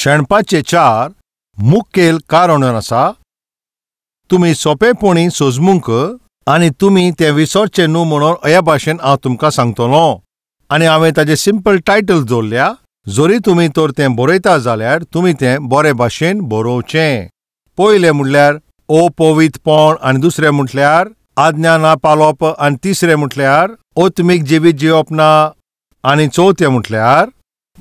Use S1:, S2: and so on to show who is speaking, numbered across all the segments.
S1: शेणपाचे 4 मुखेल कारण आसा। तुमी सोंपेपणी सोजमूंक आनी तुमी तें विसरचें न्हू म्हणून ह्या भाशेन हांव तुमकां सांगतलो। आनी हांवें ताजें सिंपल टायटल दवरल्या, जरी तुमी तर तें बरयता जाल्यार तुमी तें बरे भाशेन बरोवचें। पयलें म्हटल्यार अपवित्रपण आनी दुसरें म्हटल्यार आज्ञा ना पाळप आनी तिसरें म्हटल्यार आत्मीक जिवीत जिवप ना आनी चवथें म्हटल्यार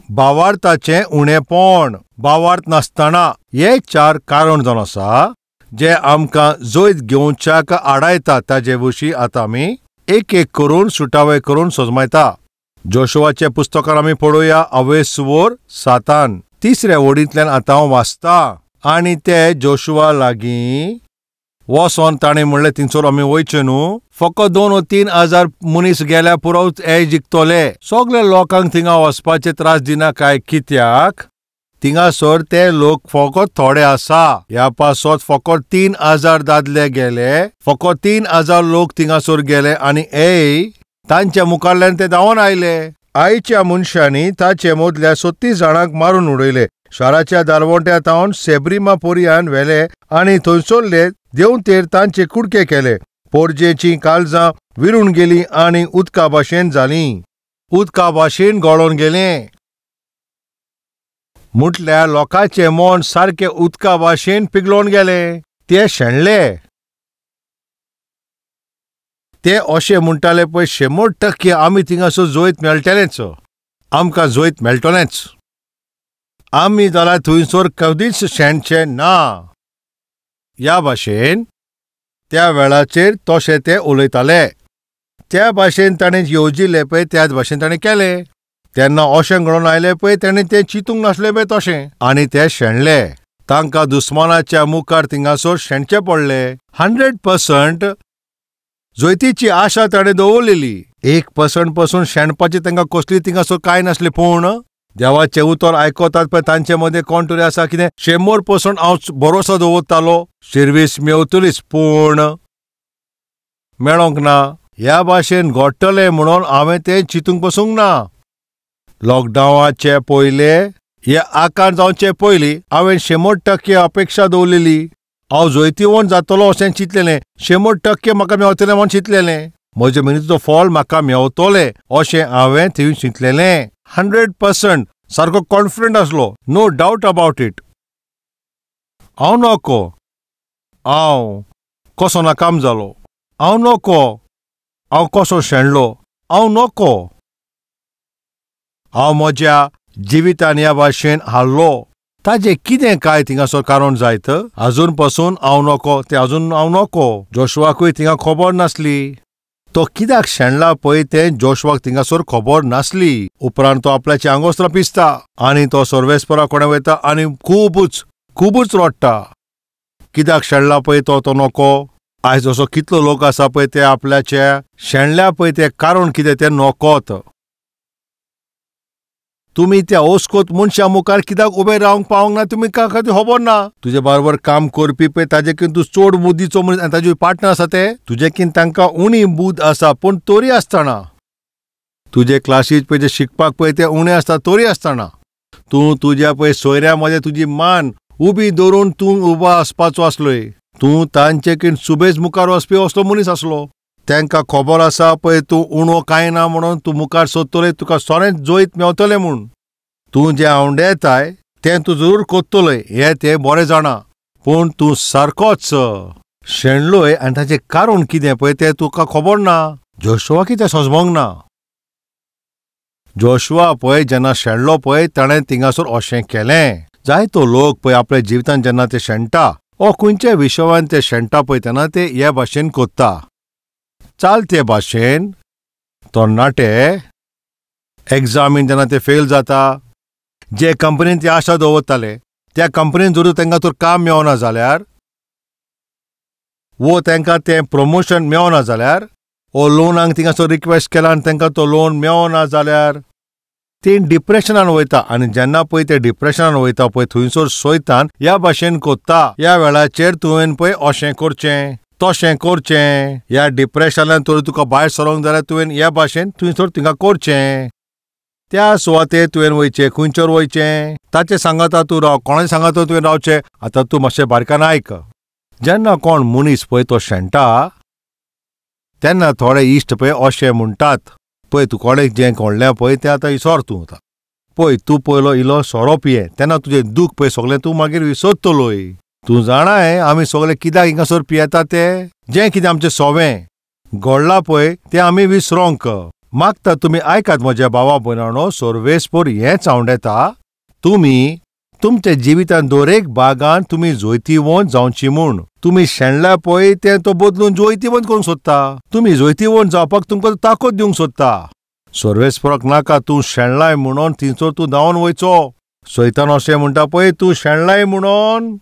S1: भावार्थाचें उणेपण, भावार्थ नासतना। हे 4 कारण जावन आसा जे आमकां जैत घेवच्याक आडायता। ताजे विशीं आतां आमी एक एक करून सुटावे करून सजमायता। जोशुआच्या पुस्तकान आमी पळोवया अवेसवर 7 तिसऱ्या ओडींतल्यान आतां हांव वाचता। आनी ते जोशुआ लागीं वचोन ताणें म्हणलें, थिंगसर आमी वयचें न्हू, फकत 2 वा 3 हजार मनीस गेल्या पुरो हे जिखतले, सगळे लोकांक थिंगा वचपाचे त्रास दिना काय कित्याक, थिंगासर ते लोक फकत थोडे आसा। ह्या पासत फकत 3,000 दादले गेले, फकत 3,000 लोक थिंगासर गेले आनी ए तांच्या मुखारल्यान ते धांवन आयले। आयच्या मनशांनी ताचे मदल्या 36 जाणांक मारून उडयले। शाराच्या दारवंट्या तावन सेब्रिमा पोरियान व्हेले आनी थंयसरले देंवतेर तांचे कुडके केले। पोरजेचीं काळजां विरून गेलीं आनी उदका भाशेन जालीं, उदका भाशेन गळोन गेलें। म्हटल्यार लोकांचें मन सारकें उदका भाशेन पिगलोन गेलें, ते शेणले। ते अशें म्हणटाले पळय 100% आमी थिंगासर जैत मेळटलेंच, आमकां जैत मेळटलेंच, आमी जाल्यार थंयसर कदीच शेणचे ना। ह्या भाशेन त्या वेळाचेर तशें ते उलयताले। त्या भाशेन ताणें येवजिलें पळय त्याच भाशेन ताणें केलें। तेन्ना अशें घडोवन आयलें पळय ताणें तें चिंतूंक नासलें पळय तशें, आनी ते शेणले। तांकां दुस्मानाच्या मुखार थिंगासर शेणचें पडलें। 100% जैतीची आशा ताणें दवरलेली, 1% पसून शेणपाची तांकां कसली थिंगासर कांय नासलें। पूण देवाचें उतर आयकतात पळय तांचे मदें कोण तरी आसा कितें 100% हांव भरोसो दवरतालो शिर्वीस मेवतलीच, पूण मेळोंक ना। ह्या भाशेन घडटलें म्हणून हांवें तें चिंतूंक बसूंक ना। लॉकडावनाचे पयले हे आकार जावचे पयलीं हांवें 100% अपेक्षा दवरलेली, हांव जैतिवंत जातलो अशें चिंतलेलें, 100% म्हाका मेवतलें म्हूण चिंतलेलें, म्हजे मेहनतीचो फळ म्हाका मेवतलें अशें हांवें थंय चिंतलेलें। 100% सारको कॉन्फिडंट आसलो, नो डावट अबावट it. हांव नको, हांव कसो नाकाम जालो, हांव नको, हांव कसो शेणलो, हांव नको, हांव म्हज्या जिवितान ह्या भाशेन हारलो। ताजें कितें काय थिंगासर कारण जायत, आजून पसून हांव नको, तें आजून हांव नको। जोशुआकूय थिंगा खबर नासली तो कित्याक शेणला पळय तें जोशुआक थिंगासर खबर नासली। उपरांत तो आपल्याची आंगोस्त्रां पिसता आनी तो सर्वेस्परा कडेन वयता आनी खुबूच खुबूच रडटा। कित्याक शेणला पळय तो, तो नको। आयज असो कितलो लोक आसा पळय ते आपल्याचे शेणल्या पळय तें कारण कितें तें नकोत। तुमी त्या ओस्कोत मनशा मुखार कित्याक उबे रावंक पावंक ना तुमी का खातीर खबर ना। तुजे बरोबर काम करपी पळय ताजे किन तूं चड बुद्धीचो मनीस आनी ताजे पार्टनर आसा ते तुजे किन तांकां उणी बुद्ध आसा, पूण तरी आसतना तुजे क्लासीत पळय जे शिकपाक पळय ते उणे आसता, तरी आसतना तूं तुज्या पळय सोयऱ्या मदें तुजी मान उबी दवरून तूं उबो आसपाचो आसलोय। तूं तांचे किन सुबेज मुखार वचपी असलो मनीस आसलो। तांकां खबर आसा पळय तूं उणो कांय ना म्हणून तूं मुखार सोदतलोय, तुका सोरेंच जैत मेवतलें म्हूण। तूं जें आंवडेताय तें तूं जरूर कोत्तलोय हें तें बरें जाणा, पूण तूं सारकोच शेणलोय आनी ताचें कारण कितें पळय तें तुका खबर ना। जोशुआ कितें सजमोंक ना। जोशुआ पळय जेन्ना शेणलो पळय ताणें थिंगासर अशें केलें। जायतो लोक पळय आपल्या जिवितांत जेन्ना ते शेणटा ओ खंयच्या विशयान ते शेणटा पळय तेन्ना ते हे भाशेन कोत्ता। चालते भाशेन तरणाटे एग्जामीन जेन्ना ते फेल जाता, जे कंपनीन ते आशा दवरताले त्या कंपनीन जर तांकां तर काम मेवना जाल्यार वो तांकां तें प्रमोशन मेवना जाल्यार वो लोनाक थिंगासर रिक्वेस्ट केला आनी तांकां तो लोन मेवना जाल्यार ते डिप्रेशनान वयता। आनी जेन्ना पळय ते डिप्रेशनान वयता पळय थंयसर सोयतान ह्या भाशेन कोत्ता, ह्या वेळाचेर तुवें पळय अशें करचें तशें करचें, ह्या डिप्रेशनान तर तुका भायर सरोंक जाल्यार तुवें ह्या भाशेन थंयसर थिंगा करचें, त्या सुवातेर तुवें वयचें, खंयचर वयचें, ताचे सांगाता तूं राव, कोणाचे सांगाता तुवें रावचें. आतां तूं मातशें बारकान आयक. जेन्ना कोण मनीस पळय तो शेणटा तेन्ना थोडे इश्ट पळय अशें म्हणटात, पळय तूं कोणें जें कोणलें पळय तें आतां विसर तूं. आतां पळय तूं पयलो इलो सोरो पिये तेन्ना तुजें दूख पळय सगळें तूं मागीर विसरतलोय. तूं जाणाय आमी सगळे कित्याक हिंगासर पियेता तें, जें कितें आमचें सोवें घडलां पळय तें आमी विसरोंक मागता. तुमी आयकात म्हज्या भावा भयणांनो, सर्वेस्पोर हेंच आवडेता तुमी तुमच्या जिवितांत दरेक बागान तुमी जैतिवंत जावची म्हूण. तुमी शेणल्या पळय तें तो बदलून जैतिवंत करूंक सोदता. तुमी जैतिवंत जावपाक तुमकां ताकद दिवंक सोदता. सर्वेस्पोराक नाका तूं शेणलाय म्हणून थंयसर तूं धांवन वयचो. सैतान अशें म्हणटा पळय तूं शेणलाय म्हणून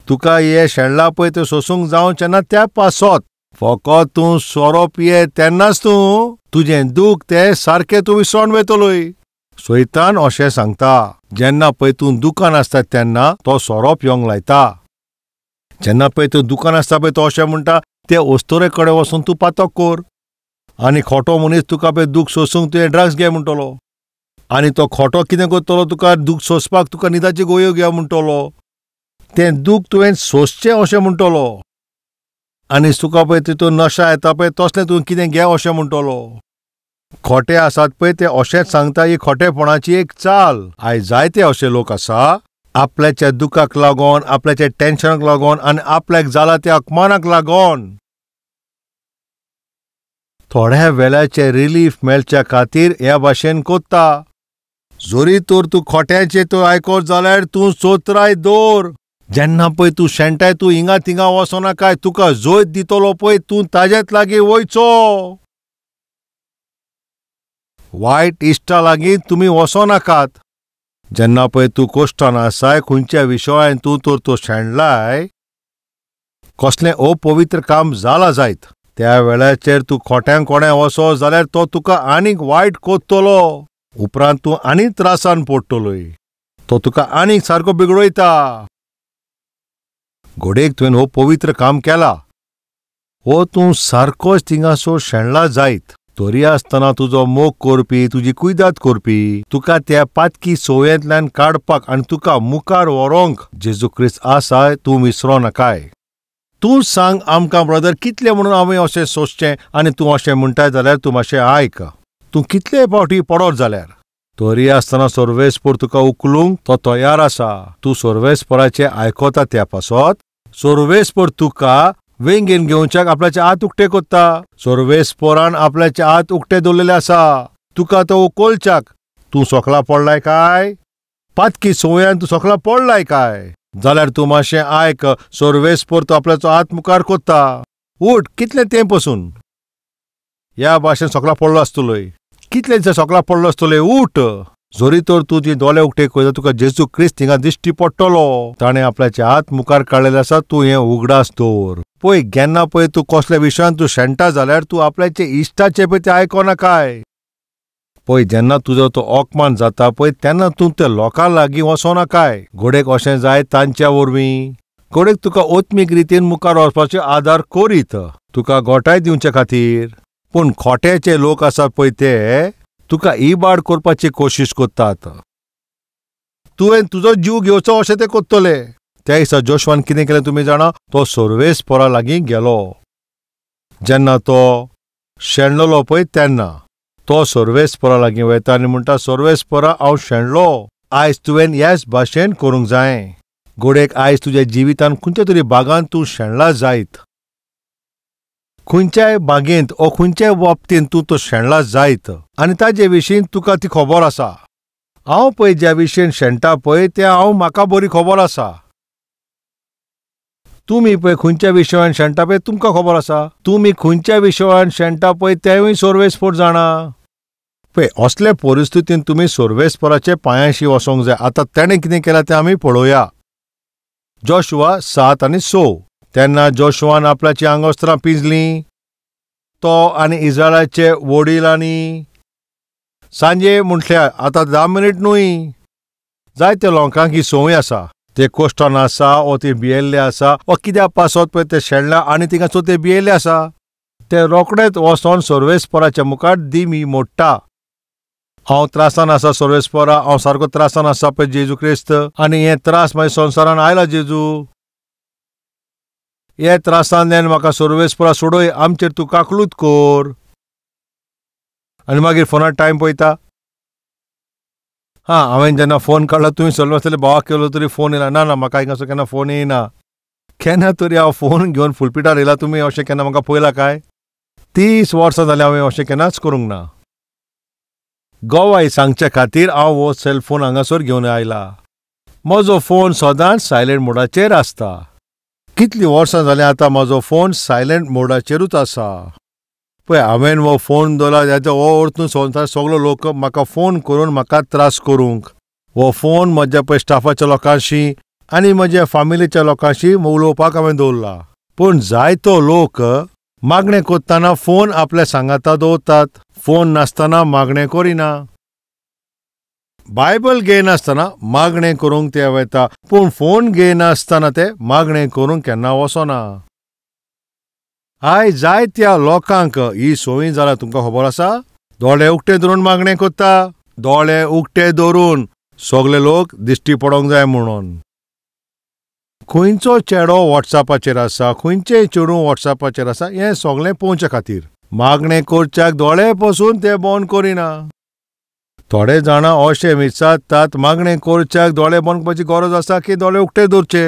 S1: तुका हें शेणलां पळय तें सोसूंक जावचें ना त्या पासत. फकत तूं सोरो पिये तेन्नाच तूं तुजें दूख तें सारकें तूं विसरोन वयतलोय. सैतान अशें सांगता. जेन्ना पळय तूं दुकान आसता तेन्ना तो सोरो पिवंक लायता. जेन्ना पळय तूं दुकान आसता पळय तो अशें म्हणटा ते ओस्तोरे कडेन वचून तूं पातक कर आनी खोटो मनीस तुका पळय दूख सोसूंक तुवें ड्रग्स घे म्हणटलो. आनी तो खोटो कितें करतलो, तुका दूख सोंसपाक तुका न्हिदाची गोळयो घे म्हणटलो. तें दूख तुवें सोंसचें अशें म्हणटलो. आनी तुका पळय तितून नशा येता पळय तसलें तूं कितें घे अशें म्हणटलो. खोटे आसात पळय ते अशेंच सांगता. ही खोटेपणाची एक चाल. आयज जायते अशे लोक आसा आपल्याच्या दुखाक लागून, आपल्याच्या टेन्शनाक लागून आनी आपल्याक जाला त्या अपमानाक लागून थोड्या वेळाचें रिलीफ मेळच्या खातीर ह्या भाशेन कोत्ता. जरी तर तूं खोट्याचें तूं आयकत जाल्यार तूं चोत्राय दवर. जेन्ना पळय तूं शेणटाय तूं हिंगा थिंगा वचोनाकाय. तुका जैत दितलो पळय तूं ताजेच लागीं वयचो. वायट इश्टा लागीं तुमी वचोनाकात. जेन्ना पळय तूं कोश्टान आसाय खंयच्या विशयान तूं तर तो शेणलाय, कसलें अपवित्र काम जालां जायत, त्या वेळाचेर तूं खोट्यांक कोणें वचो जाल्यार तो तुका आनीक वायट कोत्तलो. उपरांत तूं आनीक त्रासान पडटलोय. तो तुका आनीक सारको बिगडयता. घोडेक तुवें हो पवित्र काम केला, हो तूं सारकोच थिंगासर शेणला जायत, तरी आसतना तुजो मोग करपी, तुजी कुयदाद करपी, तुका त्या पातकी संवयेंतल्यान काडपाक आनी तुका मुखार व्हरोंक जेजू क्रिस्त आसा, तूं विसरो नाकाय. तूं सांग आमकां ब्रदर कितलें म्हणून आमी अशें सोंसचें आनी तूं अशें म्हणटाय जाल्यार तूं मातशें आयक. तूं कितले फावटी पडत जाल्यार तरी आसतना सर्वेस्पोर तुका उखलूंक तो तयार आसा. तूं सर्वेस्पोराचें आयकता त्या पासत सर्वेस्पोर तुका वेंगेन घेवच्याक आपल्याचे हात उक्ते कोत्ता. सर्वेस्पोरान आपल्याचे हात उक्ते दवरलेले आसा तुका तो उखलच्याक. तूं सोकला पडलाय काय, पातकी संवयान तूं सोकला पडलाय काय जाल्यार तूं मातशें आयक. सर्वेस्पोर तो आपल्याचो हात मुखार कोत्ता. उठ, कितलें तें पसून ह्या भाशेन सोकला पडलो आसतलोय, कितले दिसा सोकला पडलो आसतलोय. उठ, जरी तर तूं ती दोळे उक्ते करता तुका जेजू क्रिस्त हिंगा दिश्टी पडटलो. ताणें आपल्याचे हात मुखार काडलेले आसा, तूं हें उगडास दवर. पळय केन्ना पळय तूं कसल्या विशयान तूं शेणटा जाल्यार तूं आपल्याचे इश्टाचे पळय तें आयकोनाकाय. पळय जेन्ना तुजो तो अपमान जाता पळय तेन्ना तूं त्या लोकां लागीं वचोनाकाय. घोडेक अशें जाय तांच्या वरवीं घोडेक तुका आत्मीक रितीन मुखार वचपाचो आदार करीत, तुका गोठाय दिवचे खातीर. पूण खोट्याचे लोक आसात पळय ते तुका इबाड करपाची कोशिश करतात. तुवें तुजो जीव घेवचो अशें ते करतले. त्या दिसा जोशवान कितें केलें तुमी जाणा, तो सर्वेस्पोरा लागीं गेलो. जेन्ना तो शेणलो पळय तेन्ना तो सर्वेस्पोरा लागीं वयता आनी म्हणटा, सर्वेस्पोरा हांव शेणलो, आयज तुवें ह्याच भाशेन करूंक जाय. घोडेक आयज तुज्या जिवितान खंयच्या तरी बागान तूं शेणला जायत, खंयच्याय बागेंत ओ खंयच्याय बाबतींत तूं तो शेणला जायत आनी ताजे विशीं तुका ती खबर आसा. हांव पळय ज्या विशयन शेणटा पळय तें हांव म्हाका बरी खबर आसा. तुमी पळय खंयच्या विशयान शेणटा पळय तुमकां खबर आसा. तुमी खंयच्या विशयान शेणटा पळय तेंवूय सर्वेस्पोर जाणा. पळय असले परिस्थितीन तुमी सर्वेस्पोराचे पांयांशी वचोंक जाय. आतां तेणें कितें केलां तें आमी पळोवया. जोशुआ 7 आनी 6. तेन्ना जोशुआन आपल्याची आंगवस्त्रां पिंजलीं, तो आनी इस्रायलाचे वडिलांनी. सांजे म्हटल्यार आतां 10 मिनीट न्हय, जायते लोकांक ही संवय आसा. ते कोश्टान आसा ओ ते भियेल्ले आसा ओ कित्याक पासत पळय ते शेणला आनी थिंगासर ते भियेल्ले आसा. ते रोखडेच वचोन सर्वेस्पोराच्या मुखार दिमी मोडटा. हांव त्रासान आसा सर्वेस्परा, हांव सारको त्रासान आसा पळय जेजू क्रिस्त, आनी हे त्रास म्हाज्या संवसारान आयला जेजू, हे त्रासांतल्यान म्हाका सर्वेस्परा सोडय, आमचेर तूं काकलूत कोर. आनी मागीर फोनार टायम पळयता. हां, हांवें जेन्ना फोन काडलो तुवें सगळें आसतलें भावाक केलो तरी फोन येयला. ना ना, म्हाका हिंगासर केन्ना फोन येयना. केन्ना तरी हांव फोन घेवन फुलपिटार येयला. तुमी अशें केन्ना म्हाका पळयलां काय? 30 वर्सां जालीं हांवें अशें केन्नाच करूंक ना. गोवाय सांगचे खातीर हांव हो सेलफोन हांगासर घेवन आयला. म्हजो फोन सदांच सायलंट मोडाचेर आसता. कितलीं वर्सां जालीं आतां म्हजो फोन सायलंट मोडाचेरूच आसा. पळय हांवें हो फोन दवरला हाचो हो अर्थ न्हू संवसार सगलो लोक म्हाका फोन करून म्हाका त्रास करूंक. हो फोन म्हज्या पळय स्टाफाच्या लोकांशी आनी म्हज्या फामिलीच्या लोकांशी उलोवपाक हांवें दवरला. पूण जायतो लोक मागणें करतना फोन आपल्या सांगाता दवरतात, फोन नासतना मागणें करिना. बायबल घेयनासतना मागणें करूंक ते वता, पूण फोन घेयनासतना ते मागणें करूंक केन्ना वचना. आयज जायत्या लोकांक ही संवय जाल्या, तुमकां खबर आसा? दोळे उक्ते धरून मागणें करता, दोळे उक्ते धरून सगळे लोक दिश्टी पडोंक जाय म्हणून. खंयचो चेडो वॉट्सॅपाचेर आसा, खंयचें चेडूं वॉट्सॅपाचेर आसा, हें सगळें पळोवचे खातीर मागणें करच्याक दोळे पसून ते बंद करिना. थोडे जाणां अशें विचारतात, मागणें करच्याक दोळे बंद करपाची गरज आसा की दोळे उक्ते दवरचे?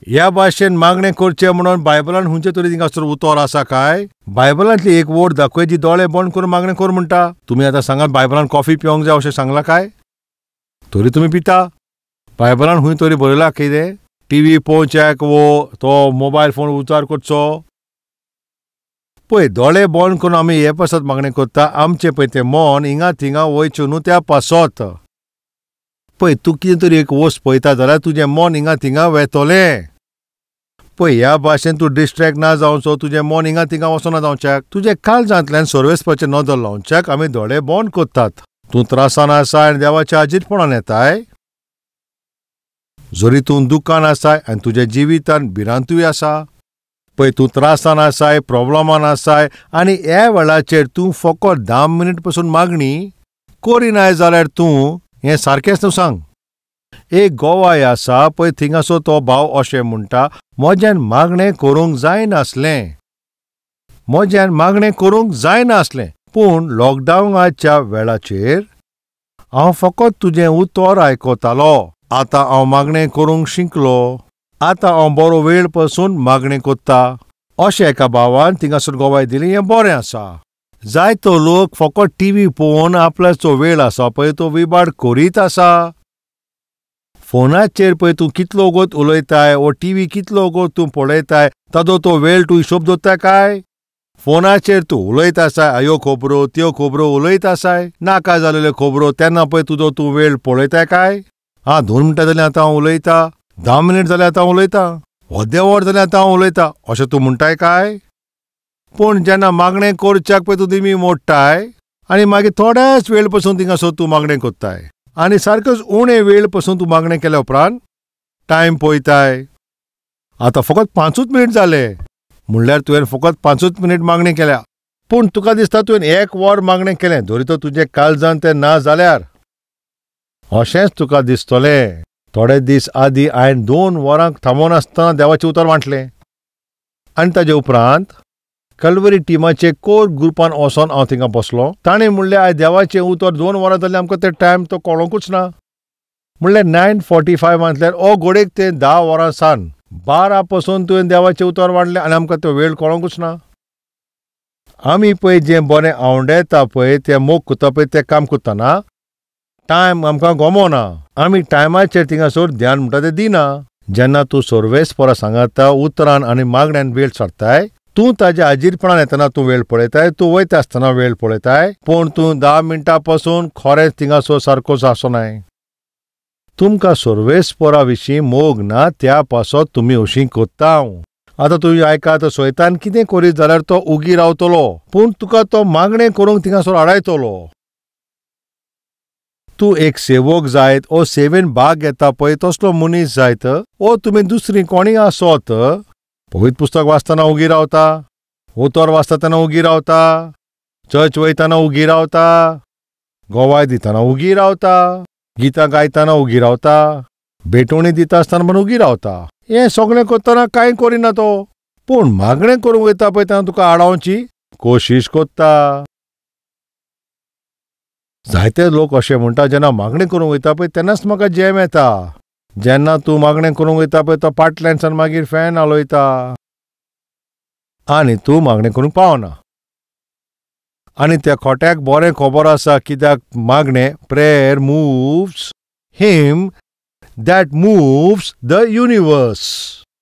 S1: ह्या भाशेन मागणें करचें म्हणून बायबलान खंयचे तरी थिंगासर उतर आसा काय? बायबलांतली एक वोड दाखय जी दोळे बंद करून मागणें कर म्हणटा. तुमी आतां सांगात बायबलान कॉफी पिवंक जाय अशें सांगलां काय? तरी तुमी पिता. बायबलान खंय तरी बरयलां कितें टीव्ही पळोवच्याक वो तो मोबायल फोन उचार करचो? पळय दोळे बंद करून आमी हे पासत मागणें करता, आमचें पळय तें मन हिंगा थिंगा वयचें न्हू त्या पासत. पळय तूं कितें तरी एक वस्त पळयता जाल्यार तुजें मन हिंगा थिंगा वेतलें. पळय ह्या भाशेन तूं डिस्ट्रेक्ट ना जावचो, तुजें मन हिंगा थिंगा वचना जावच्याक, तुजें काळजांतल्यान सर्वेस्पराचेर नदर लावच्याक आमी दोळे बंद करतात. तूं त्रासान आसा आनी देवाच्या हाजीरपणान येताय, जरी तूं दुकान आसाय आनी तुज्या जिवितान भिरांतूय आसा. पळय तूं त्रासान आसाय, प्रोब्लमान आसाय आनी ह्या वेळाचेर तूं फकत 10 मिनीट पसून मागणी करिनाय जाल्यार तूं हें सारकेंच न्हू सांग. एक गोवाय आसा पळय थिंगासो तो भाव अशें म्हणटा, म्हज्यान मागणें करूंक जायनासलें, म्हज्यान मागणें करूंक जायनासलें, पूण लॉकडावनाच्या वेळाचेर हांव फकत तुजें उतर आयकतालो. आतां हांव मागणें करूंक शिकलो, आतां हांव बरो वेळ पसून मागणें करता. अशें एका भावान थिंगासर गोवाय दिली. हें बरें आसा. जायतो लोक फकत टीव्ही पळोवन आपल्याचो वेळ आसा पळय तो विबाड करीत आसा. फोनाचेर पळय तूं कितलो वगत उलयताय वो टीव्ही कितलो वगत तूं पळयताय, ताजो तो वेळ तूं हिशोब दवरता काय? फोनाचेर तूं उलयत आसाय, ह्यो खबरो त्यो खबरो उलयत आसाय, नाका जालेल्यो खबरो, तेन्ना पळय तुजो तूं वेळ पळयताय काय? हां, 2 मिनटां जालीं आतां हांव उलयतां, 10 मिनीट जाल्यार आतां हांव उलयतां, अर्दें वर जाल्यार आतां हांव उलयतां, अशें तूं म्हणटाय काय? पूण जेन्ना मागणें करच्याक पळय तूं दिमी मोडटाय आनी मागीर थोड्याच वेळ पसून थिंगासर तूं मागणें करताय आनी सारकोच उणे वेळ पसून तूं मागणें केल्या उपरांत टायम पळयताय, आतां फकत 5 मिनीट जाले म्हणल्यार तुवें फकत 5 मिनीट मागणें केल्या. पूण तुका दिसता तुवें 1 वर मागणें केलें, जरी तर तुजें काळजान तें ना जाल्यार अशेंच तुका दिसतलें. थोडे दीस आदीं हांवें 2 वरांक थांबोवन आसतना देवाचें उतर वांटलें आनी ताजे उपरांत कलवरी टिमाचे कोर ग्रुपान वचोन हांव थिंगा बसलो. ताणें म्हणलें आयज देवाचें उतर 2 वरां जाल्यार आमकां ते टायम तो कळोंकूच ना. म्हणल्यार 9:45 म्हटल्यार ओ घोडेक तें 10 वरां सान 12 पसून तुवें देवाचें उतर वाडलें आनी आमकां तो वेळ कळोंकूच ना. आमी पळय जें बरें आवडेता पळय तें मोग करता पळय तें काम करतना टायम आमकां गमोना, आमी टायमाचेर थिंगासर ध्यान म्हणटा तें दिना. जेन्ना तूं सर्वेस्परा सांगाता उतरान आनी मागण्यान वेळ सारताय, तूं ताज्या हाजीरपणान येतना तूं वेळ पळयताय, तूं वयता आसतना वेळ पळयताय, पूण तूं 10 मिनटां पसून खरेंच थिंगासर सारकोच आसनाय. तुमकां सर्वेस्परा विशीं मोग ना त्या पासत तुमी अशीं करता. आतां तुमी आयकात, स्वतान कितें करीत जाल्यार तो उगी रावतलो, पूण तुका तो मागणें करूंक थिंगासर आडायतलो. तूं एक सेवक जायत ओ सेवेन भाग घेता पळय तसलो मनीस जायत ओ तुमी दुसरी कोणीय आसत, पवित्र पुस्तक वाचतना उगी रावता, उतर वाचता तेन्ना उगी रावता, चर्च वयतना उगी रावता, गोवाय दितना उगी रावता, गितां गायतना उगी रावता, भेटवणी दिता आसतना म्हण उगी रावता. हें सगळें करतना कांय करिना तो, पूण मागणें करूंक वयता पळय तेन्ना तुका आडावची कोशिश कोत्ता. जायते लोक अशें म्हणटा, जेन्ना मागणें करूंक वयता पळय तेन्नाच म्हाका जॅम येता. जेन्ना तूं मागणें करूंक वयता पळय तो फाटल्यानसान मागीर फॅन हालयता आनी तूं मागणें करूंक पावना. आनी त्या खोट्याक बरें खबर आसा कित्याक मागणें, prayer moves him that moves the universe.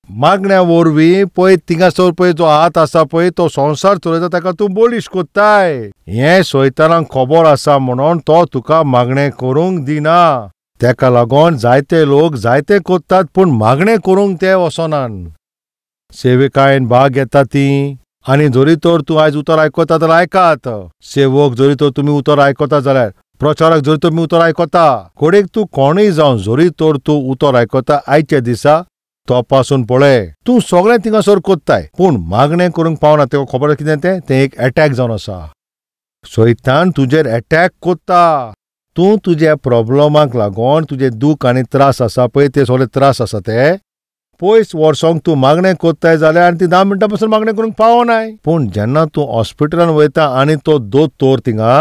S1: मागण्या वरवीं पळय थिंगासर पळय जो हात आसा पळय तो संवसार चलयता, ताका तूं बळीश कोत्ताय. हें सैतानाक खबर आसा म्हणून तो तुका मागणें करूंक दिना. तेका लागून जायते लोक जायते कोत्तात पूण मागणें करूंक ते वचनात. सेविकायेन भाग घेता ती. आनी जरी तर तूं आयज उतर आयकता जाल्यार आयकात. सेवक जरी तर तुमी उतर आयकता जाल्यार, प्रचारक जरी तुमी उतर आयकता, कोडेक तूं कोणूय जावन जरी तर तूं उतर आयकता आयच्या दिसा तपासून पळय, तूं सगळें थिंगासर कोत्ताय पूण मागणें करूंक पावना. तेका खबर कितें तें, तें एक एटॅक जावन आसा. सैतान तुजेर एटॅक कोत्ता. तूं तुज्या प्रॉब्लमाक लागून तुजें दूख आनी त्रास आसा पळय ते सगळे त्रास आसा ते पयस वर्सोंक तूं मागणें कोत्ताय जाल्यार आनी ती 10 मिनटां पसून मागणें करूंक पावनाय. पूण जेन्ना तूं हॉस्पिटलान वयता आनी तो दोतोर थिंगा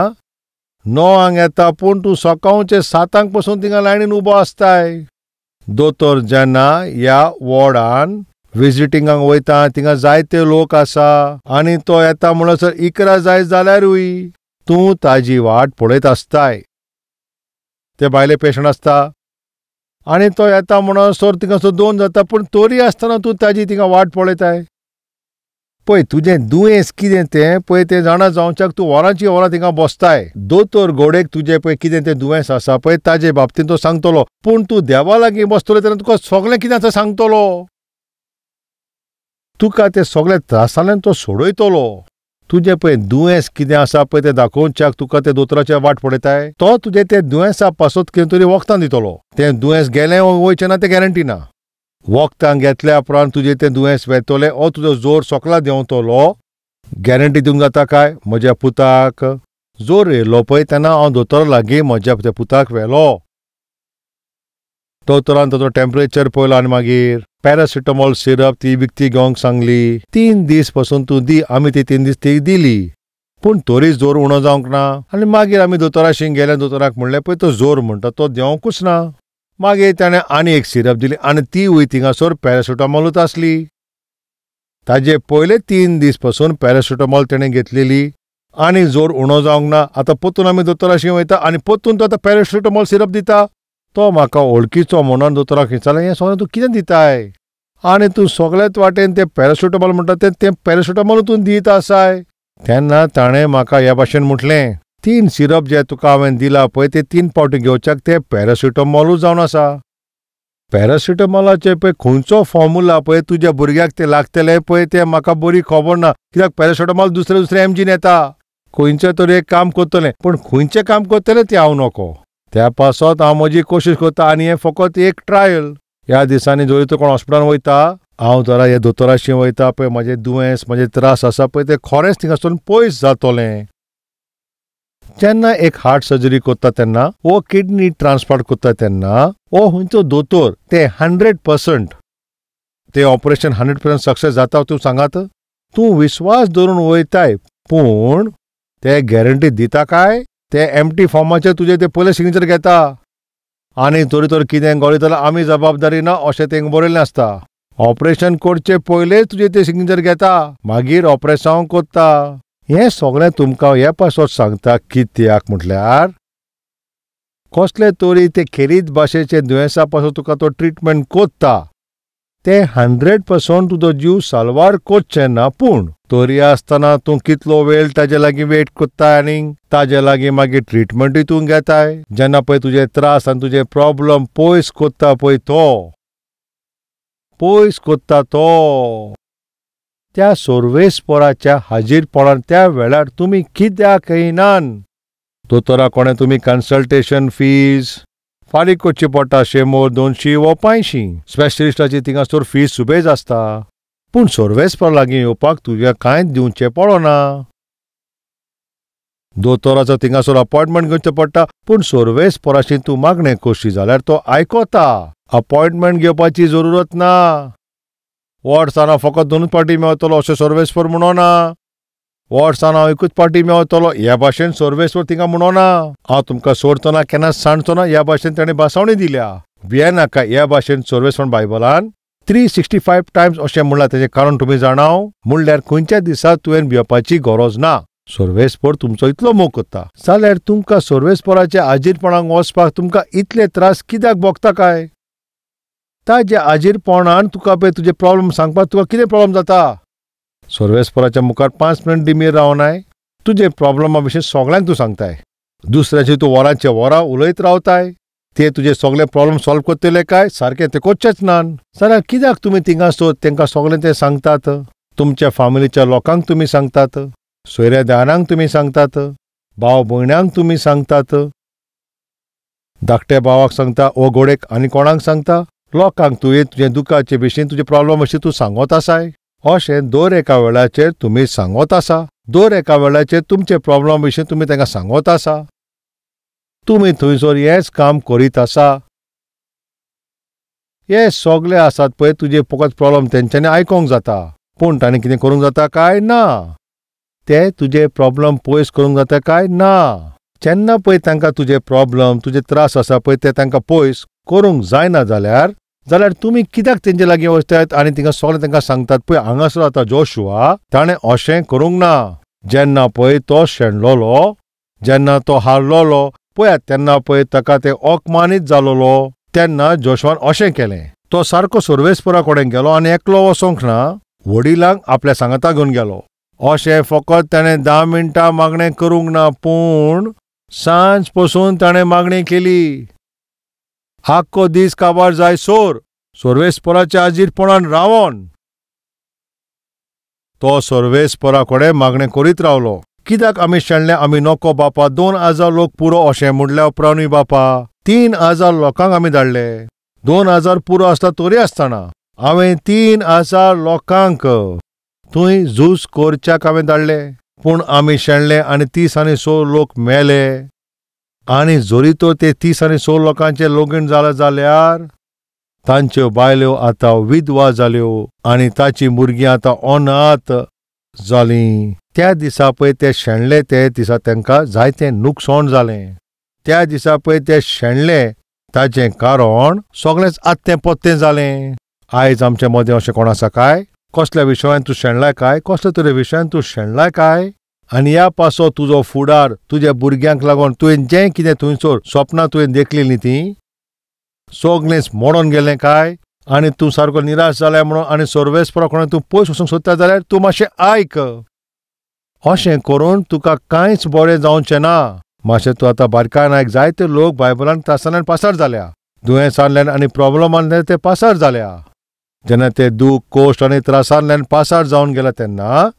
S1: 9 येता पूण तूं सकाळचे 7 पसून थिंगा लायनीन उबो आसताय. दोतोर जेन्ना ह्या वॉर्डान विजिटिंगाक वयता थिंगा जायते लोक आसा आनी तो येता म्हणसर 11 जाय जाल्यारूय तूं ताजी वाट पळयत आसताय. ते भायले पेशंट आसता आनी तो येता म्हणसर थिंगासर 2 जाता पूण तरी आसतना तूं ताजी थिंगा वाट पळयताय. पळय तुजें दुयेंस कितें तें पळय तें जाणा जावच्याक तूं वरांची वरां थिंगा बसताय. दोतोर गोडेक तुजें पळय कितें तें दुयेंस आसा पळय ताजे बाबतींत तो सांगतलो, पूण तूं देवा लागीं बसतलो तेन्ना तुका सगळें कितें आसा सांगतलो. तुका ते सगळे त्रासांतल्यान तो सोडयतलो. तुजें पळय दुयेंस कितें आसा पळय तें दाखोवच्याक तुका ते दोतोराची वाट पळयताय. तो तुजें तें दुयेंसा पासत कितें तरी वखदां दितलो. तें दुयेंस गेलें वयचें ना तें गॅरंटी ना. वखदां घेतल्या उपरांत तुजें तें दुयेंस वेतलें ओ तुजो जोर सोकला देंवतलो. गॅरंटी दिवंक जाता काय? म्हज्या पुताक जोर येयलो पळय तेन्ना हांव दोतोरा लागीं म्हज्या त्या पुताक व्हेलो. दोतोरान ताचो टेम्परेचर पळयलो आनी मागीर पॅरासिटामॉल सिरप ती विकती घेवंक सांगली. 3 दीस पसून तूं दी, आमी ती 3 दीस ती दिली पूण तरी जोर उणो जावंक ना. आनी मागीर आमी दोतोराशी गेले, दोतोराक म्हणलें पळय तो जोर म्हणटा तो देंवकूच ना. मागीर ताणें आनी एक सिरप दिली आनी ती वय थिंगासर पॅरासिटामॉलूच आसली. ताजे पयले 3 दीस पसून पॅरासिटामॉल तेणें घेतलेली आनी जोर उणो जावंक ना. आतां परतून आमी दोतोराशी वयता आनी परतून तो आतां पॅरासिटामॉल सिरप दिता. तो म्हाका ओळखीचो म्हणून दोतोराक विचारलें, हें सगळें तूं कितें दिताय आनी तूं सगळ्याच वाटेन तें पॅरासिटामॉल म्हणटा तें पॅरासिटामॉल तूं दीत आसाय. तेन्ना ताणें म्हाका ह्या भाशेन म्हटलें, 3 सिरप जे तुका हांवें दिला पळय ते 3 फावटी घेवच्याक ते पॅरासिटामॉलूच जावन आसा. पॅरासिटामॉलाचे पळय खंयचो फॉर्मुला पळय तुज्या भुरग्याक ते लागतले पळय तें म्हाका बरी खबर ना, कित्याक पॅरासिटामॉल दुसरे दुसरे एमजीन येता. खंयचें तरी एक काम करतलें पूण खंयचें काम करतलें तें हांव नको. त्या पासत हांव म्हजी कोशिश करता आनी हें फकत एक ट्रायल. ह्या दिसांनी जरी तूं कोण हॉस्पिटलान वयता, हांव जरा ह्या दोतोराशी वयता पळय म्हजें दुयेंस म्हजे त्रास आसा पळय ते खरेंच थिंगासून पयस जातलें. जेन्ना एक हार्ट सर्जरी करता तेन्ना वो किडनी ट्रान्सप्लांट करता तेन्ना वो खंयचो दोतोर ते 100% ते ऑपरेशन 100% सक्सेस जाता तूं सांगात. तूं विश्वास धरून वयताय पूण ते गॅरंटी दिता काय? ते एमटी फॉर्माचेर तुजें ते पयलें सिग्नेचर घेता आनी तरी तर कितें गळी जाल्यार आमी जबाबदारी ना अशें तेंकां बरयल्लें आसता. ऑपरेशन करचे पयलें तुजें ते सिग्नेचर घेता, मागीर ऑपरेशन करता. हें सगळें तुमकां हे पासत सांगता कित्याक म्हटल्यार कसले तरी ते खेरीत भाशेचे दुयेंसा पासून तुका तो ट्रिटमेंट करता ते 100% तुजो जीव साल्वार करचें ना, पूण तरी आसतना तूं कितलो वेळ ताजे लागीं वेट करताय आनी ताजे लागीं मागीर ट्रिटमेंटूय तूं घेताय. जेन्ना पळय तुजे त्रास आनी तुजे प्रॉब्लम पयस करता पळय तो पयस करता तो त्या सर्वेस्पराच्या हाजीरपणान त्या वेळार तुमी कित्याक येयनान. दोतोरा कोणें तुमी कन्सल्टेशन फीज फारीक करची पडटा, 100, 200 वो 500. स्पेशलिस्टाची थिंगासर फीज सुबेज आसता पूण सर्वेस्पर लागीं येवपाक तुज्या कांयच दिवचें पडना. दोतोराचो थिंगासर अपॉयंटमेंट घेवचें पडटा, पूण सर्वेस्पराशी तूं मागणें करशी जाल्यार तो आयकता. अपॉयंटमेंट घेवपाची जरुरत ना. वर्सान हांव फकत 2 पाटी मेवतलो अशें सर्वेस्पर म्हणोना. वर्सान हांव 1 पाटी मेवतलो ह्या भाशेन सर्वेस्पर थिंगा म्हणोना. हांव तुमकां सोडचो ना, केन्नाच सांडचो ना ह्या भाशेन ताणें भासावणी दिल्या. भियेनाका ह्या भाशेन सर्वेस्पर बायबलान 365 टायम्स अशें म्हणलां. तेजें कारण तुमी जाणाव म्हणल्यार खंयच्या दिसा तुवें भिवपाची गरज ना. सर्वेस्पर तुमचो इतलो मोग करता जाल्यार तुमकां सर्वेस्पराच्या आजीरपणाक वचपाक तुमकां इतले त्रास कित्याक भोगता काय? ताज्या आजीरपणान तुका पळय तुजे प्रॉब्लम सांगपाक तुका कितें प्रॉब्लम जाता? सर्वेस्पराच्या मुखार 5 मिनट डिमीर रावनाय, तुजे प्रॉब्लमा विशीं सगळ्यांक तूं सांगताय. दुसऱ्याची तूं वरांचे वरां उलयत रावताय. ते तुजे सगळे प्रॉब्लम सॉल्व करतले काय? सारकें ते करचेच ना. जाल्यार कित्याक तुमी थिंगासर तांकां सगळें ते सांगतात? तुमच्या फामिलीच्या लोकांक तुमी सांगतात, सोयऱ्या दारांक तुमी सांगतात, भाव भयणांक तुमी सांगतात, धाकट्या भावाक सांगता, ओ गोडेक आनी कोणाक सांगता? लोकांक तुवें तुजें दुखाचे विशीं तुजे प्रॉब्लम अशें तूं सांगत आसाय. अशें दर एका वेळाचेर तुमी सांगत आसा. दर एका वेळाचेर तुमचे प्रॉब्लम विशीं तुमी तांकां सांगत आसा. तुमी थंयसर हेंच काम करीत आसा. हे सगळे आसात पळय तुजे फकत प्रॉब्लम तेंच्यांनी आयकोंक जाता, पूण ताणें कितें करूंक जाता काय ना? ते तुजे प्रॉब्लम पयस करूंक जाता काय ना? जेन्ना पळय तांकां तुजे प्रॉब्लम तुजे त्रास आसा पळय ते तांकां पयस करूंक जायना जाल्यार जाल्यार तुमी कित्याक तेंचे लागीं वचतात आनी थिंगा सगळें तांकां सांगतात? पळय हांगासर आतां जोशुआ ताणें अशें करूंक ना. जेन्ना पळय तो शेणलोलो, जेन्ना तो हारलोलो पळयात तेन्ना पळय ताका ते अपमानीत जालोलो, तेन्ना जोशुआन अशें केलें. तो सारको सर्वेस्परा कडेन गेलो आनी एकलो वचोंक ना, वडिलांक आपल्या सांगाता घेवन गेलो. अशें फकत ताणें 10 मिनटां मागणें करूंक ना, पूण सांज पसून ताणें मागणी केली. आख्खो दीस काबार जाय सोर सर्वेस्पराच्या आजीरपणान रावोन तो सर्वेस्परा कडेन मागणें करीत रावलो. कित्याक आमी शेणले, आमी नको बापा, 2000 लोक पुरो अशें म्हणल्या उपरांतूय बापा 3000 लोकांक आमी धाडले. 2000 पुरो आसता तरी आसतना हांवें 3000 लोकांक थंय झूज करच्याक हांवें धाडले, पूण आमी शेणले आनी 30 आनी 100 लोक मेले. आनी जरी तर ते 30 आनी 100 लोकांचे लगीन जालें जाल्यार तांच्यो बायल्यो आतां विधवा जाल्यो आनी ताची भुरगीं आतां अनाथ जालीं. त्या दिसा पळय ते शेणले, ते दिसा तांकां जायतें नुकसाण जालें. त्या दिसा पळय ते शेणले ताचें कारण सगळेंच आत्तें पत्तें जालें. आयज आमचे मदें अशें कोण आसा काय? कसल्या विशयान तूं शेणलाय काय? कसल्या तरे विशयान तूं शेणलाय काय? आनी ह्या पासो तुजो फुडार तुज्या भुरग्यांक लागून तुवें जें कितें थंयसर सपनां तुवें देखलेलीं तीं सगळेंच मोडोन गेलें काय? आनी तूं सारको निराश जालाय म्हणून आनी सर्वेस्परा कडेन तूं पयस वचूंक सोदता जाल्यार तूं मातशें आयक. अशें करून तुका कांयच बरें जावचें ना. मातशें तूं आतां बारकायन आयक. जायते लोक बायबलान त्रासांतल्यान पासार जाल्या, दुयेंसांतल्यान आनी प्रॉब्लमांतल्यान ते पासार जाल्या. जेन्ना ते दूख कोश्ट आनी त्रासांतल्यान पासार जावन गेला तेन्ना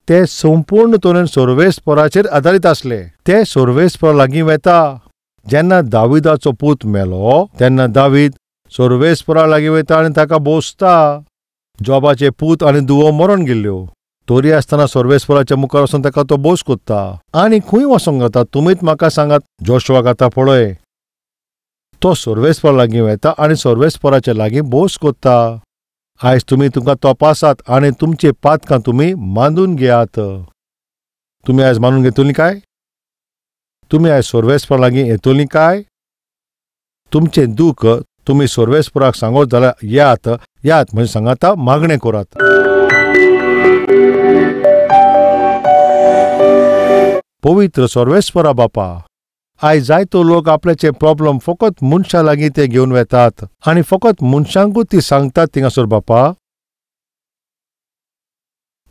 S1: ते संपूर्ण तरेन सर्वेस्पराचेर आदारीत आसले. ते सर्वेस्परा लागीं वेता. जेन्ना दाविदाचो पूत मेलो तेन्ना दावीद सर्वेस्परा लागीं वयता आनी ताका बोसता. जॉबाचे पूत आनी दुवो मरोन गेल्ल्यो, तरी आसतना सर्वेस्पराच्या मुखार वचून ताका तो बोस कोत्ता. आनी खंय वचोंक जाता तुमीच म्हाका सांगात. जोशुआक आतां पळय, तो सर्वेस्परा लागीं वता आनी सर्वेस्पराच्या लागीं बोस कोत्ता. आयज तुमी तुमकां तपासात आनी तुमचे पातकां तुमी मानून घेयात. तुमी आयज मानून घेतलीं काय? तुमी आयज सर्वेस्परा लागीं येतलीं काय? तुमचें दूख तुमी सर्वेस्पराक सांगत जाल्यार यात यात म्हणजे सांगाता मागणें करात. पवित्र सर्वेस्परा बापा, आयज जायतो लोक आपल्याचे प्रॉब्लम फकत मनशां लागीं ते घेवन वेतात आनी फकत मनशांकूच ती सांगतात थिंगासर बापा,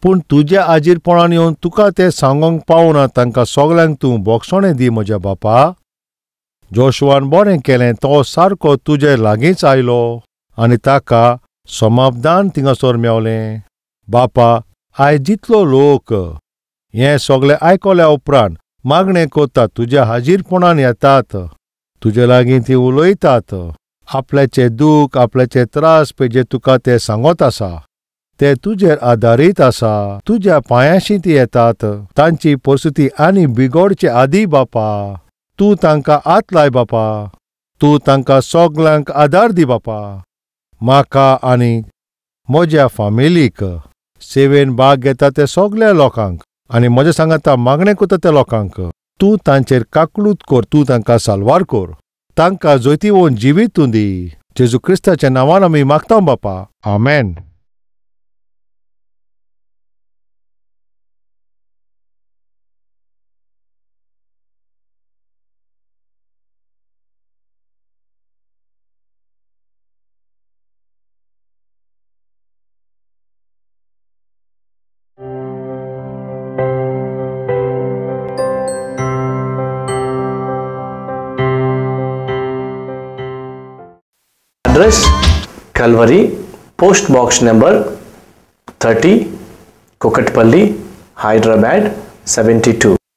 S1: पूण तुज्या आजीरपणान येवन तुका ते सांगोंक पावना. तांकां सगल्यांक तूं बोगसणें दी म्हज्या बापा. जोशुआन बरें केलें, तो सारको तुजे लागींच आयलो आनी ताका समाधान थिंगासर मेवलें. बापा, आयज जितलो लोक हें सगळें आयकल्या उपरांत मागणें करतात, तुज्या हाजीरपणान येतात, तुजे लागीं ती उलयतात, आपल्याचे दूख आपल्याचे त्रास पळय जे तुका ते सांगत आसा. ते तुजेर आदारीत आसा, तुज्या पांयांशी ती येतात। तांची परिस्थिती आनी बिगोडचे आदी बापा तूं तांकां हात लाय बापा, तूं तांकां सगल्यांक आदार दी बापा। म्हाका आनी म्हज्या फामिलीक सेवेन भाग घेता ते सगल्या लोकांक आनी म्हज्या सांगाता मागणें करता त्या लोकांक तूं तांचेर काकळूत कर, तूं तांकां साल्वार कर, तांकां जोयतीवन जिवीत तूं दी। जेजू क्रिस्ताच्या नांवान आमी मागता बापा, आमेन।
S2: Address: Calvary, Post Box number 30, Kukatpally, Hyderabad 72.